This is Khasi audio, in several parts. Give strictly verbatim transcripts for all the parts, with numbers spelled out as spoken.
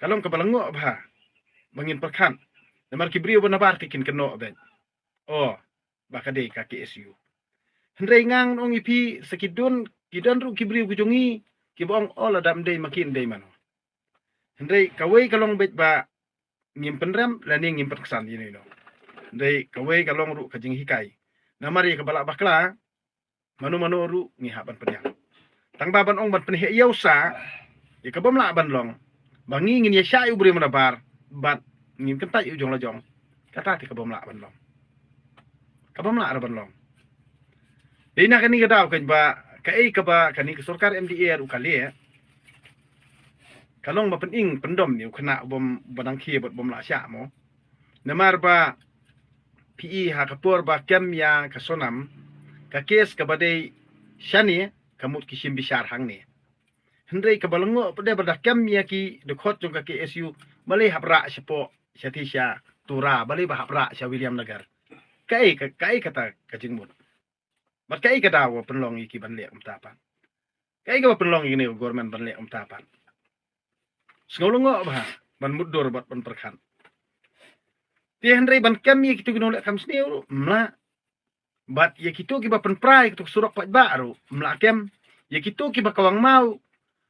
ka long kaba lyngngoh bha ba ngin pyrkhat. Namar ki briew ba nabar te kin kynnoh beit, oh, ba ka dei ka K S U. Hynrei nga ngan ong ïa phi, sa ki don, ki don ruh ki briew ki jong ngi kiba ong, oh, lada ym dei ma ki, ym dei mano. Hynrei kawei ka long beit ba ngim pynrem lane ngim pynksan ïa ino ino. Hynrei kawei ka long ruh ka jinghikai. Namar ïa kaba lah bakla, mano mano ruh ngi hap ban pdiang. Tang ba ban ong ban pynheh ïew sa ïa ka bym lah ban long, ba ngi ngin ïa shah ïa u briew ba nabar bad ngin kyntait ïa u jong la jong, kata te ka bym lah ban long. Ka bym lah ruh ban long. Dei na kane ka daw kan ba kaei kaba kane ka sorkar M D A ruh ka leh, ka long ba pynim pyndom ïa u khynnah bym, ba dang khie bad bym lah shah mo. Namar ba phi i ha ka por ba kem ïa ka Sonam, ka kes kaba dei shane ka mut ki shim bishar hangne. Hynrei kaba lyngngoh pat de ba da kem ïa ki dkhot jong ka K S U, balei hap rah shapoh, sha ti sha Tura, balei ba hap rah sha Williamnagar. Kaei ka, kaei kata ka jingmut. Bad kaei ka daw ba pynlong ïa ki ban leh kumta pat. Kaei kaba pynlong ïa kane ka government ban leh kumta pat. Sngew lyngngoh bha ban mutdur bad ban pyrkhat. Te hynrei ban kem ïa kito ki nongleh kam sniew ruh ym lah. Bad ïa kito kiba pynpra ïa kito ki surok paidbah ruh ym lah kem. Ïa kito kiba kawang maw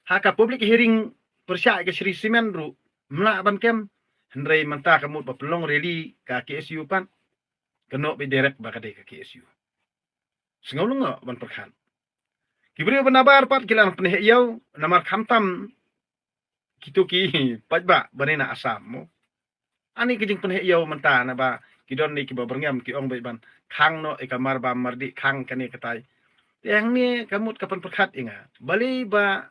ha ka public hearing pyrshah ïa ka Shree Cement ruh ym lah ban kem. Hynrei mynta ka mut ba pynlong rally ka K S U pat, ka noh beit direct ba ka dei ka K S U. Sngew lyngngoh ban pyrkhat. Ki briew ba nabar pat ki la pynheh ïew namar khamtam kito ki paidbah ba ne na Assam mo. Ani ka jingpynheh ïew mynta naba ki don ne kiba byrngem ki ong beit ban khang noh ïa ka Marbam Mardih, khang kane katai. Te hangne ka mut ka pynpyrkhat ïa nga, balei ba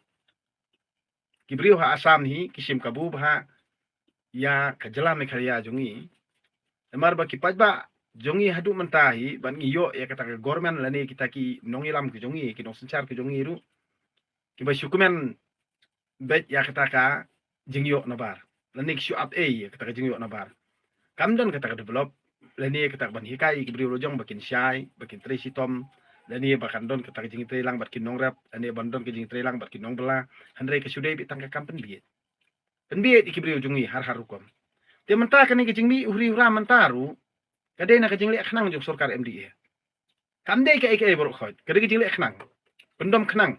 ki briew ha Assam hi ki shim kabu bha ïa ka jylla Meghalaya jong ngi. Namar ba ki paidbah jong ngi haduh mynta hi ban ngi ïoh ïa kata ka government lane kita ki nongïalam ki jong ngi, ki nongsynshar ki jong ngi ruh kiba shu kmen beit ïa kata ka jingïoh nabar lane ki shu ap ei ïa kata ka jingïoh nabar. Kam don kata ka develop lane kata ka ban hikai ïa ki briew la jong ba kin shai, ba kin trei shitom, lane ba kan don kata ka jingtrei lang bad ki nongrep, lane ban don ka jingtrei lang bad ki nongbylla. Hynrei ka shu dei beit tang ka kam pynbieit, pynbieit ïa ki briew jong ngi har har rukom. Te mynta kane ka jingmih u huri hura mynta ruh ka dei na ka jingleh khnang jong sorkar M D A. Kam dei kaei kaei baroh khoit, ka dei ka jingleh khnang, pyndom khnang,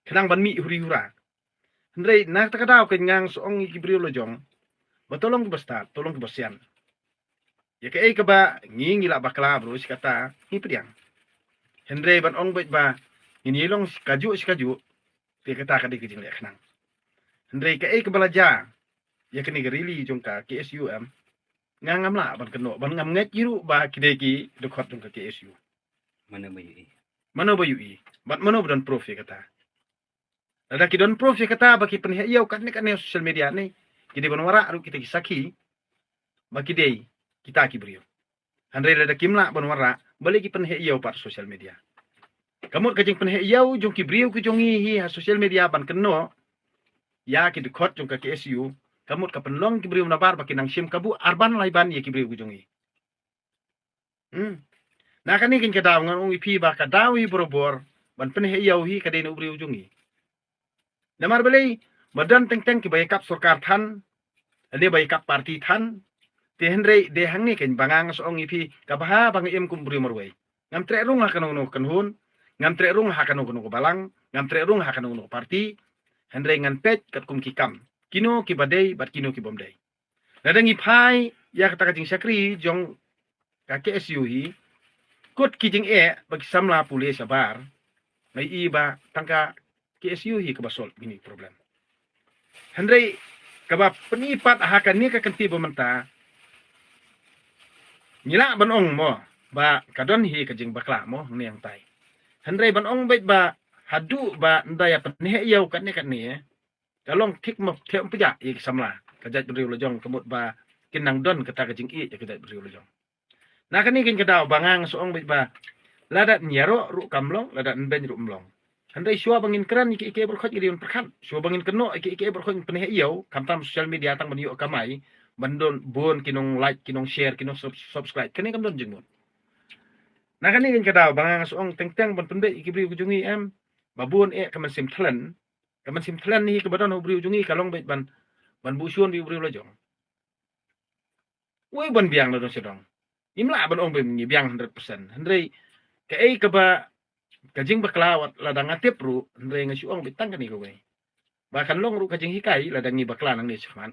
khnang ban mih huri hura. Hynrei na kata ka daw ka ngang shu ong ïa ki briew la jong ba to long kiba stad, to long kiba sian. Ïa kaei kaba ngi ngi lah bakla baroh shi katta ngi pdiang. Hynrei ban ong beit ba ngin ïa long shi kajuh shi kajuh, te kata ka dei ka jingleh khnang. Hynrei kaei kaba la jia ïa kane ka rally jong ka K S U em, nga ngam lah ban kynnoh, ban ngam ngeit ruh ba ki dei ki dkhot jong ka K S U. Mano ba ïohi? Mano ba ïohi? Bad mano ba don proof ïa kata? Lada ki don proof ïa kata ba ki pynheh ïew katne katne social media ne, ki dei ban wanrah ruh kita ki sakhi ba ki dei kita ki briew. Hynrei lada kim lah ban wanrah, balei ki pynheh ïew pat social media? Ka mut ka jingpynheh ïew jong ki briew ki jong ngi hi ha social media ban kynnoh ïa ki dkhot jong ka K S U, ka mut ka pynlong ki briew nabar ba ki nang shim kabu arban laiban ïa ki briew ki jong ngi. Hmm. Na kane ka daw ngan ong ïa phi ba ka daw hi barabor ban pynheh ïew hi ka dei na u briew jong ngi. Namar balei? Ba don teng teng kiba ïakap sorkar than, lane ba ïakap party than. Te hynrei dei hangne kan ba nga ngan sa ong ïa phi, ka bha ba nga im kum u briew marwei. Ngam treh rung ha kano kano ka kynhun, ngam treh rung ha kano kano ka balang, ngam treh rung ha kano kano ka party. Hynrei ngan peit katkum ki kam, kino kiba dei bad kino ki bym dei. Lada ngi phai ïa kata ka jingshakri jong ka K S U hi, kut ki jingeh ba ki samla pule shabar, nga i ba tang ka K S U hi kaba solve ïa kine ki problem. Hynrei kaba pyni pat ha kane ka kynti ba mynta, ngi lah ban ong mo ba ka don hi ka jingbakla mo hangne hangtai. Hynrei ban ong beit ba haduh ba ynda ïa pynheh ïew katne katne, ka long thik mo, thik mo pjah ïa ki samla ka jaitbynriew la jong, ka mut ba kin nang don kata ka jingïeit ïa ka jaitbynriew la jong. Na kane kan ka daw ba nga ngan sa ong beit ba lada ïaroh ruh kam long, lada ïabeiñ ruh ym long. Hynrei shuwa ba ngin kren ïa kiei kiei baroh khoit ngi dei ban pyrkhat, shuwa ba ngin kynnoh ïa kiei kiei baroh khoit ngin pynheh ïew, khamtam social media tang ban ïoh kamai, ban don bun ki nong like, ki nong share, ki nong sub-, subscribe, kane kam don jingmut. Na kane kan ka daw ba nga ngan sa ong teng teng ban pynbeit ïa ki briew ki jong ngi em, ba bun eh ka mynsiem thlen, ka mynsiem thlen hi kaba don ha u briew jong ngi ka long beit ban ban buh shun bad u briew la jong. Wei ban biang na dong sha dong. Ngim lah ban ong ba ngi biang hundred percent. Hynrei kaei kaba ka jingbakla wat lada nga tip ruh, hynrei nga shu ong beit tang kane kawei. Ba kan long ruh ka jinghikai lada ngi bakla nangne shakhmat.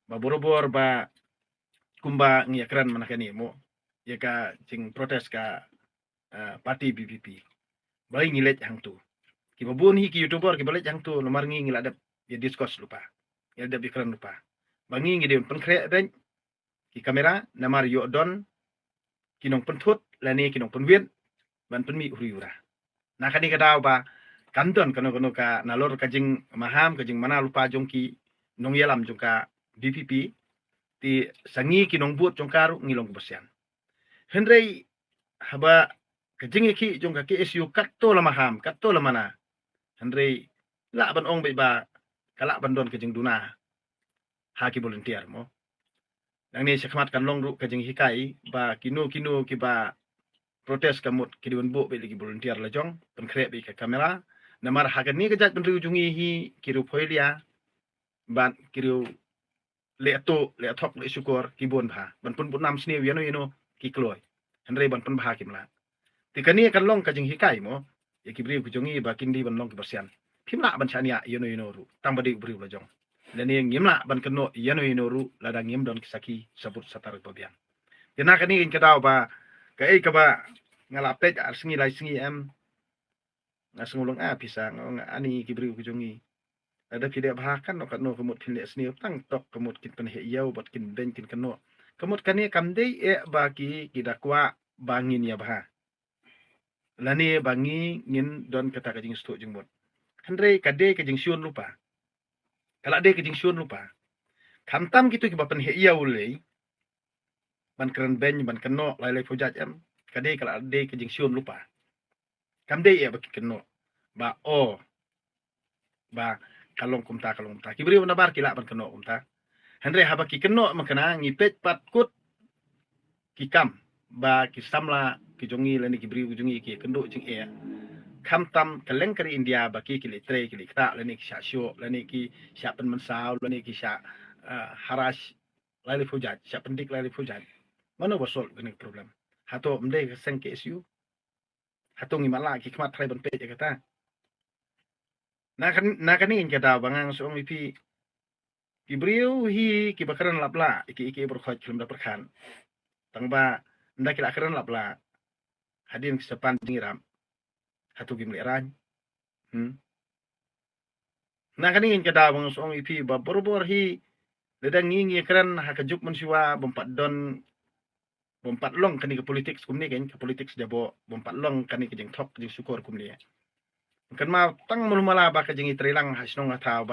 Ba borabor ba kumba ngi ïakren mynta kane mo, ïa ka jingprotest ka, eh, party V P P. Balei ngi leit hangto? Kiba bun hi ki YouTuber kiba leit hangto namar ngi ngi la dep ïa discuss lypa, ngi la dep ïakren lypa. Ba ngi ngi dei ban pynkhreh beit ki kamera namar ïoh don ki nongpynthut lane ki nongpynwit ban pynmih u ri u ra. Na kane ka daw ba kam don kano kano ka nalor ka jingmaham ka jingmana lypa jong ki nongïalam jong ka V P P, te sa ngi ki nongbud jong ka ruh ngi long kaba sian. Hynrei haba ka jingïakhih jong ka K S U katto la maham katto la mana, hynrei lah ban ong beit ba ka lah ban don ka jingduna ha ki volunteer mo. Nangne shakhmat kan long ruh ka jinghikai ba kino kino kiba protest ka mut ki dei ban buh beit ïa ki volunteer la jong, pynkhreh beit ka kamera. Namar ha kane ka jaitbynriew jong ngi hi ki riew phoilia bad ki riew leh tuh leh thok leh shukor ki bun bha ban pynbud nam sniew ïano ïano ki kloi, hynrei ban pynbha kim lah. Te kane kan long ka jinghikai mo ïa ki briew ki jong ngi ba kin dei ban long kiba sian. Phim lah ban shaniah ïano ïano ruh tang ba dei u briew la jong. Lane ngim lah ban kynnoh ïano ïano ruh lada ngim don ki sakhi sabut satar ba biang. Te na kane ka daw ba kaei kaba nga la peit ar sngi lai sngi em, nga sngew long a pisa nga ong ani ki briew ki jong ngi. Lada phi leh bha katno katno ka mut phin leh sniew tang tok ka mut kin pynheh ïew bad kin beiñ kin kynnoh. Ka mut kane kam dei eh ba ki ki da kwah ba ngin ïa bha lane ba ngi ngin don kata ka jingstad jingmut. Hynrei ka dei ka jingshun lypa. Ka la dei ka jingshun lypa. Khamtam kito kiba pynheh ïew lei ban kren beiñ ban kynnoh lai lai phew jait em, ka dei ka la dei ka jingshun lypa. Kam dei eh ba ki kynnoh ba o ba ka long kumta ka long kumta. Ki briew nabar ki lah ban kynnoh kumta. Hynrei haba ki kynnoh ma kane ngi peit pat kut ki kam ba ki samla ki jong ngi lane ki briew ki jong ngi ki kynduh jingeh. Khamtam ka leng ka ri India ba ki ki leh trei ki leh ktah lane ki shah shoh lane ki shah pynmynsaw lane ki shah, eh, harass lai lai phew jait, shah pyndik lai lai phew jait. Mano ba solve kane ka problem? Hato ym dei ka seng K S U? Hato ngi matlah ki khmat trai ban peit ïa kata? Na kan, na kane ka daw ba nga shu ong ïa phi, ki briew hi kiba kren lap lah ïa ki, ïa ki briew khot khlem da pyrkhat. Tang ba ynda ki la kren lap lah hadien ki sa pan jingïarap, hato kim leh rain? Hmm. Na kane ka daw ba nga shu ong ïa phi ba borabor hi lada ngi ngi kren ha ka juk mynshuwa bym pat don, bym pat long kane ka politics kumne, kane ka politics jaboh, bym pat long kane ka jingthok jingshukor kumne. Kan ma tang malu mala ba ka jingïatreilang ha shnong ha thaw ba